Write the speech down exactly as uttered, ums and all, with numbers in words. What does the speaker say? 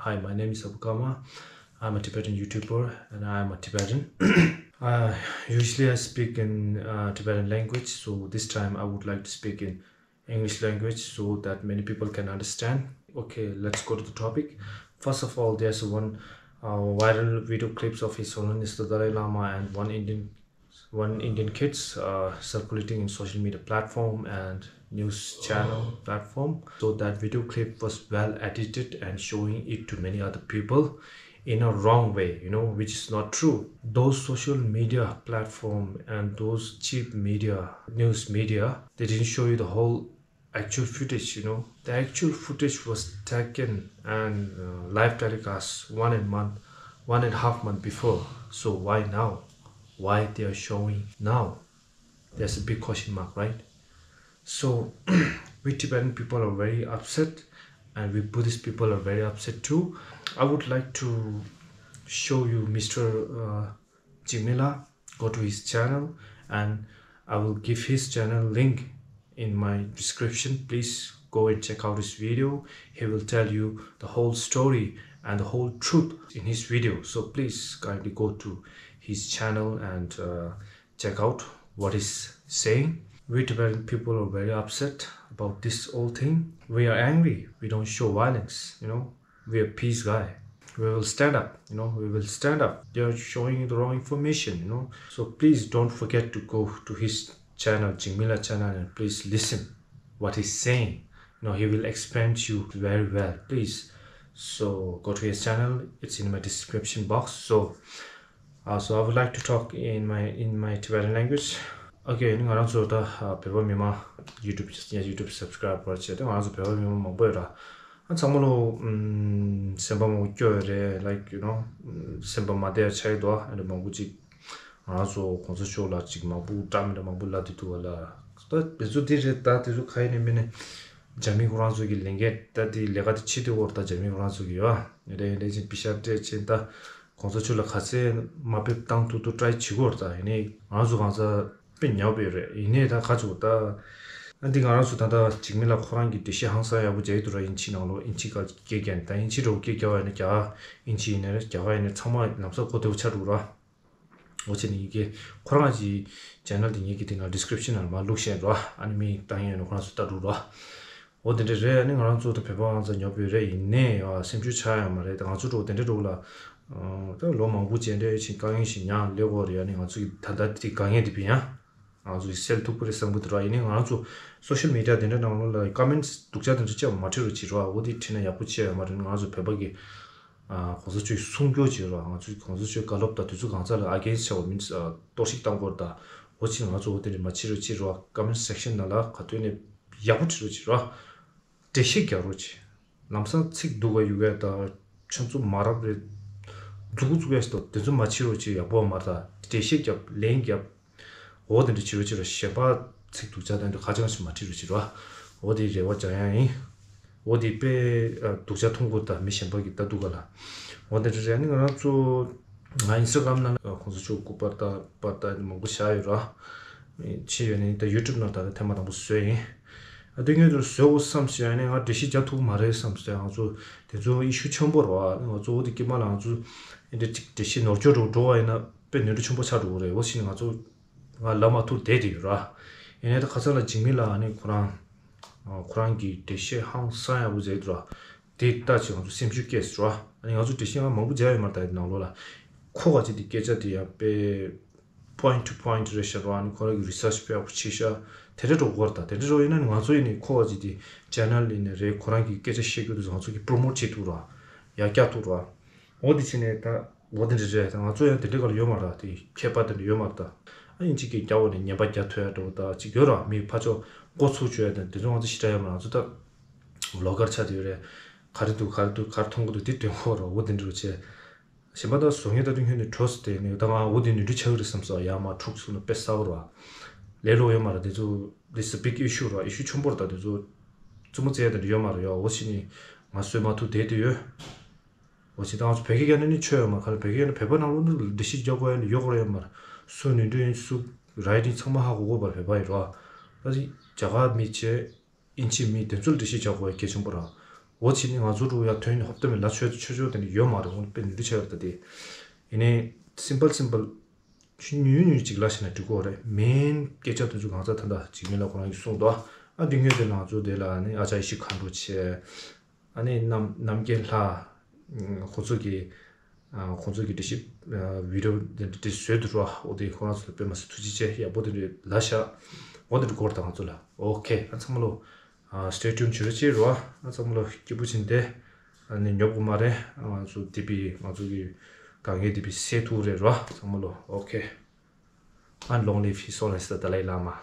Hi, my name is Abukama. I'm a Tibetan YouTuber and I'm a Tibetan. Uh, usually I speak in uh, Tibetan language, so this time I would like to speak in English language so that many people can understand. Okay, let's go to the topic. First of all, there's one uh, viral video clips of His Holiness the Dalai Lama and one Indian one Indian kids uh, circulating in social media platform and news channel platform. So that video clip was well edited and showing it to many other people in a wrong way, you know, which is not true. Those social media platform and those cheap media, news media, they didn't show you the whole actual footage, you know. The actual footage was taken and uh, live telecast one and month, one and a half month before. So why now? Why they are showing now? There's a big question mark, right? So we Tibetan people are very upset, and we Buddhist people are very upset too. I would like to show you Mister Uh, Jigmila. Go to his channel, and I will give his channel link in my description. Please go and check out his video. He will tell you the whole story and the whole truth in his video. So please kindly go to his channel and uh, check out what he's saying. We Tibetan people are very upset about this whole thing. We are angry. We don't show violence, you know. We are peace guy. We will stand up, you know, we will stand up. They are showing the wrong information, you know. So please don't forget to go to his channel, Jingmila channel, and please listen what he's saying. You know, he will explain to you very well. Please. So go to his channel, it's in my description box. So uh, so I would like to talk in my in my Tibetan language. Okay, ང་རང་ཚོ་ད་བོད་པ་མི་མང་YouTube channel, YouTube subscribe བྱས་ཏེ་ང་རང་ཚོ་བོད་པ་མི་མང་མང་པོ་ཡོད་ར། ཨ་ཚང་མ་ལོ་སེམས་པ་མང་པོ་སྐྱོ་ཡོད་རེད། Like, you know, སེམས་པ་མ་བདེ་བ་ཆགས་ཀྱི་འདུག་ཨ་ནི་མང་པོ་ཅིག་ང་རང་ཚོ་གོང་ས་མཆོག་ལ་ཅིག་མང་པོ་འདྲ་མི་འདྲ་མང་པོ་ལབ་བསྡད་འདུག་བ་ལ། ད་དེ་ཚོ་འདི་རེད། ད་དེ་ཚོ་ག་ཡིན་ནས་མིན་ནས་རྒྱ་མི་ཁོ་རང་ཚོ་གི་ལས་འགན་ད་དེ་ལས་ཀ་དེ་བྱེད་དུས་བོར། ད་རྒྱ་མི་ཁོ་རང་ཚོ་གི་ཡོད་ཨ་ཡོད་ད་ཡོད་ད་ཅིག་པི་ཤ་སྤྲད་ཕྱིན་ད། གོང་ས་མཆོག་ལ་ག་ཚད་དམའ་འབེབས་བཏང་ཐུབ་ཐུབ་ཊ་རའི་བྱེད་དགོས་རེད། ད་ཡིན་ནའི་ང་རང་ཚོ་གང་ས་དཔེ་ཉོབ་ཡོད་རེད། ཡིན་ནའི་ད་ག་ཚོད་ད། ཨ་འདི་ང་རང་ཚོ་ད་ལྟ་འཇིགས་མེད་ལགས་ཁོ་རང་གི་འགྲེལ་བཤད་ཧང་སང་ཡག་པོ་མཇལ་ཡི་འདུག་ར། དབྱིན་ཇི་ནང་ལོགས་དབྱིན་ཇི་སྐད་སྐད་རྒྱག་ནས་ད་དབྱིན་ཇི་འདྲ་བོ་སྐད་རྒྱག་པ་ཡིན་ན་རྒྱ་གར་དབྱིན་ཇི་ཡིན་ནའི་རེད། རྒྱ་གར་ཡིན་ནའི་ཚང་མ་ལམ་སང་གོ་བདེ་བོ་ཆགས་འགྲོ་ར། འོ་བྱས་ནས་ཡི་གེ་ཁོ་རང་གི་ཅེ་ནལ་དེ་ངེད་ཀྱི་དེ་ནང་ཌི་སི་ཀི་རིབ་ཤན་ནང་ལ་མར་བླུགས་བཞག་འགྲོ། ཨ་ནི་མིས་བཏང་ཡས་ནས་ཁོ་རང་ཚོ་ལྟ་འགྲོ་ར། འོ་དེ་འདྲ་རེད། ཨ་ནི་ང་རང་ཚོ་ད་བོད་པ་ཨང་ཚ་ཉོབ་ཡོད་རེད། ཡིན་ནའི་ཡ་སེམས་ཤུགས་ཆག་ཡ་མ་རེད། ད་ང་ཚོ་འགྲོ་དེ་འདྲ་འགྲོ་ལ་ད་ལོ་མང་པོ་རྗེས་འདྲ་ཡོད་ཕྱིན་དཀའ་ངལ་ཞིག་མྱངས་སླེབས་ཀྱི་ཡོད་རེད། ཨ་ནི་ང་ཚོ་གི་ད་ལྟ་དེ་དཀའ་ངལ་དེ་བི་ཡང་ང་ཚོ་གི་སེལ་ཐུབ་ཀྱི་རེད་བསམ་གྱི་འདུག་ར། ཡིན་ནའི་ང་རང་ཚོ་སོ་ཤལ་མི་ཌི་ཡ་དེ་འདྲ་ནང་ལོགས་ལ་ཀོ་མེན་ཊི་སྡུག་ཅག་དེ་འདྲ་བཅད་པ་མ་བྲིས་རོགས་བྱེད་རོགས། འོ་དེ་བྲིས་ན་ཡག་པོ་བྱས་ཡོད་མ་རེད། ང་རང་ཚོ་བོད་པ་གི་གོང་ས་མཆོག་གི་གསུང་སྐྱོར་བྱེད་རོགས། ང་ཚོ་གོང་ས་མཆོག་བཀའ་སློབ་དང་དེ་ཚོ་གང་ཚ་ལ་ཨ་གེན་སི་ཊི་བྱ་བ་མིན་གཏོར་བཤིག་བཏང་དགོས་རེད། ད་འོ་ཕྱིན་ང་ཚོ་འོ་དེ་འདྲ་མ་བྱེད་རོགས་བྱེད་རོགས། ཀོ་མེན་ཊི་སེག་ཤན་ནང་ལ་ག་དུས་ནས་ཡག་པོ་བྲིས་རོགས་བྱེད་རོགས། འགྲེལ་བཤད་རྒྱག་རོགས་བྱེད། ལམ་སང་ཚིག་སྡུག་ག་ཡོད་ག་ད་ཁྱོད་ཚོ་མ་རབས་རེད། མཛུག་གུ་བཙུགས་ཡ་ཞིག་འདུག་དེ་ཚོ་མ་བྱེད་རོགས་བྱེད། ཡག་པོ་མ་རེད། ད་འགྲེལ་བཤད་རྒྱབ། ལན་རྒྱབ། འོ་དེ་འདྲ་བྱེད་རོགས་བྱེད་རོགས། གཞན་པ་ཚིག་སྡུག་ཅག་དེ་འདྲ་ག་ཅང་ཞིག་མ་བྲིས་རོགས་བྱེད་རོགས། འོ་དེ་རེ་བ་རྒྱག་ཡ་ཡིན། འོ་དེ་དཔེ་སྡུག་ཅག་མཐོང་གི་འདུག་ད་མི་གཞན་པ་གི་ལྟ་འདུག་ག་ལ། འོ་དེ་འདྲ་རེད། ཨ་ནི་ང་རང་ཚོ་ང་ཨིན་སི་ཊ་གྷ་རམ་ནང་ལ་གོང་ས་མཆོག་སྐུ་པར་ད་པར་ད་མང་པོ་བཞག་ཡོད་ར། ཕྱིན་ཡོད་ནི་ད་ཡུ་ཊུབ་ནང་ད་ལྟ་ཐེངས་མ་དང་པོ་བཟོས་ཡིན། ཨ་དེ་སྔོན་དུ་བཟོས་དགོས་བསམ་ཟེར་ཡ་ནི་ང་འགྲེལ་བཤད་རྒྱག་ཐུབ་མ་རེད་བསམ་ཟེར། ང་ཚོ་དེ་ཚོ་ཨི་ཤུ་ཆེན་པོ་རེད་བ། ང་ཚོ་འོ་དེ་དཀྱིལ་མ་ལ་ང་ཚོ་ཨེ་འདྲ་ཅིག་འགྲེལ་བཤད་ནོར་འཁྱོག་འགྲོ་འགྲོ་བ་ཡིན་ན་དཔེ་ནོར་འཁྲུལ་ཆེན་པོ་ཆགས་འགྲོ་གི་རེད། འོ་ཕྱིན་ང་ཚོ་ང་ལབ་མ་ཐུབ་བསྡད་དེ་ཡོད་ར། ཡིན་ནའི་ད་ཁ་སང་ལ་འཇིགས་མེད་ལགས་ནི་ཁོ་རང་ཁོ་རང་གི་འགྲེལ་བཤད་ཧང་སང་ཡག་པོ་མཛད་འདུག་ར། དེ་ལྟ་ཅིག་ང་ཚོ་སེམས་ཤུགས་སྐྱེས་སོང་ར། ཨ་ནི་ང་ཚོ་འགྲེལ་བཤད་ང་མང་པོ་མཇལ་ཡོད་མ་རེད། ད་ནང་ལོགས་ལ་ཁོ་ག་ཅིག་དེ་སྐད་ཆ་དེ་ཡང་དཔེ་པོ་ཡིན་ཊི་ཊུ་པོ་ཡིན་ཊི་རེད་ཤག་ར། ཨ་ནི་ཁོ་རང་གི་རི་སར་ཆི་དཔེ་ཡག་པོ་བྱས་ཤག་དེ་འདྲ་འགྲོ་གི་རེད། ད་དེ་འདྲ་འགྲོ་ཡིན་ན་ནི་ང་ཚོ་ཡིན་ནི་ཁོ་ག་ཅིག་དེ་ཅེ་ནལ་ཡིན་ནི་རེད། ཁོ་རང་གི་སྐད་ཆ་བཤད་རྒྱུ་དེ་ང་ཚོ་གི་པོ་རོ་མོ་ཊི་བྱེད་ཐུབ་ར། ཡར་བཀྱག་ཐུབ་ར། འོ་དེ་བྱས་ནས་ད་འོ་དེ་འདྲ་རེད། ད་ང་ཚོ་ཡང་དེ་འདྲ་ག་ལ་ཡོད་མ་རེད། དེ་མཁས་པ་དེ་འདྲ་ཡོད་མ་རེད། ད་ཨ་ཡིན་གཅིག་གིས་རྒྱབ་འོག་ནས་ཉན་པ་རྒྱག་ཐུབ་ཡ་འདྲ་བོ་ད་ཅིག་ཡོད་ར། མི་ཕར་ཕྱོགས་མགོ་ཚུགས་བཅོས་ཡ་དེ་འདྲ་ཚོ་ང་ཚོ་ཞེ་དྲག་ཡོད་མ་རེད། ང་ཚོ་ད་བི་ལོག་གར་ཆགས་བསྡད་ཡོད་རེད། ག་རེ་འདུག་ག་རེ་འདུག་ག་རེ་མཐོང་གི་འདུག་དེ་སྟོན་གོ་ར། འོ་དེ་འདྲ་བྱས། གཞན་པ་ད་བཟོ་མཁན་ད་དུང་ཁྱོན་ནས་འགྲོ་སོང་། དེ་ནས་ད་ང་འོ་དེ་ནུས་མཐུ་ཆགས་ཀྱི་རེད་བསམ་སོང་། ཡར་མར་འཁྲུག་སོང་ན་དཔེ་གསར་པ་ར། ལས་སླ་པོ་ཡོད་མ་རེད། དེ་ཚོ་this is a big issue ར། ཨི་ཤུ་ཆེན་པོ་ར། ད་དེ་ཚོ་རྩུབ་མོ་རྩེ་ཡ་དེ་འདྲ་ཡོད་མ་རེད་ཡ། འོ་ཕྱིན་ནི་ང་བཟོས་མ་ཐུབ་བསྡད་དེ་ཡོད། འོ་ཕྱིན་ད་ང་ཚོ་བོད་སྐད་རྒྱག་ན་ནི་ཆོ་ཡོད་མ་རེད། ག་རེ་བོད་སྐད་རྒྱག་ན་བོད་པ་ནང་ལོགས་ནས་འགྲེལ་བཤད་རྒྱག་དགོས་ཡ་ནི་ཡོད་དགོས་ར་ཡོད་མ་རེད། སུ་ནུས་མཐུ་ཡིན་སུ་རའིཊ་ཡིན་ཚང་མ་ཧ་གོ་དགོས་པ་རེད། བོད་པ་ཡིན་ར། ད་ཅིག་རྒྱ་གར་མི་བྱས། ཨིན་ཇི་མི་དེ་ཚོ་ལ་འགྲེལ་བཤད་རྒྱག་དགོས་ཡ་གལ་ཆེན་པོ་ར། འོ་ཕྱིན་ནི་ང་ཚོ་འགྲོ་ཡ་དོན་ནི་ཧོབ་ཏེ་མི་ལ་ཆོས་ཆོས་ཆོས་དེ་འདྲ་ཡོད་མ་རེད། འོ་དཔེ་ནི་འདི་ཆ་ཡོད་ད་དེ། ཡིན་ནའི་simple simple ཆུ་ཉུང་ཉུང་ཅིག་ལ་ཤེས་ན་འགྲིག་གོ་རེད། མེན་སྐད་ཆ་དེ་ཚོ་གང་ཚ་ད་ད་ཅིག་མི་ལ་ཁོ་རང་གིས་གསུངས་འདུག་ཨ་འདི་སྔོན་དེ་ལ་ང་ཚོ་དེ་ལ་ནི་ཨ་ཅག་ཡེ་ཤེས་མཁའ་འགྲོ་བྱས། ཨ་ནི་རྣམ་རྣམ་རྒྱལ་ལྷ། ཁོ་ཚོ་གི་ཁོ་ཚོ་གི་འགྲེལ་བཤད་video་དེ་འདྲ་བཟོས་འདུག་ར། འོ་དེ་ཁོ་རང་ཚོ་ལ་དཔེ་མ་སྲིད་ཐུགས་རྗེ་ཆེ། ཡག་པོ་དེ་འདྲ་ལ་ཤག་འོ་དེ་འདྲ་གོ་ར་ད་ང་ཚོ་ལ། ཨོ་ཁེ། ཨ་ཚང་མ་ལོ། stay tuned་བྱེད་རོགས་བྱེད་རོགས། ཨ་ཚང་མ་ལོ་སྐྱིད་པོ་བྱིན་ཏེ། ཨ་ནི་ཉོབ་གོ་མ་རེད། ང་ཚོ་དེ་པི་ང་ཚོ་གི་དཀའ་ངལ་དེ་པི་སེལ་ཐུབ་རེད་རོགས། ཚང་མ་ལོ་ཨོ་ཁེ། And long live His Holiness the Dalai Lama.